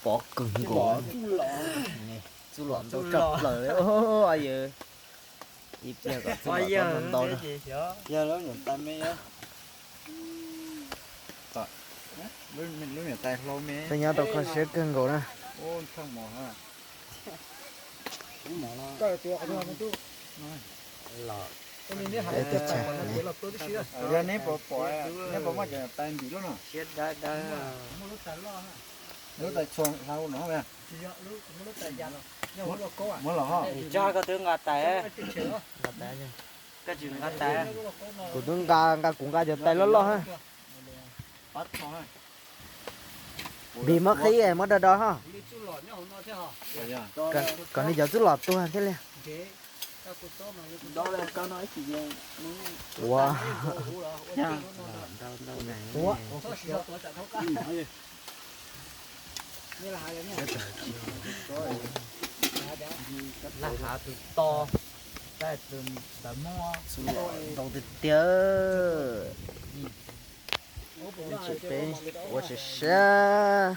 Pov kawg nkaus. Txuj lom ntau tshaj plaws li yawg. Ib pliag kom txuj lom ntau ntau. Yog lub niam tais me, lub niam tais hlau me. Peb nyob tau kho siab kawg nkaus na. Yog neb puas pom, neb puas muaj cov tais ntim lub no? Lub tais txhua hlau no. Muab los ho. Koj twb nqa tais, koj tsis nqa tais. Kuv twb nqa, nqa kuv nqa cov tais loj loj ha. Vim muab qhib muab do do ho. Kom nws cov txuj lom tuag thiaj li. Ua, ua. Laj hav tus to, tais tus tawv muab. Txuj lom ntau tiag tiag. Tsis peb ua siab siab.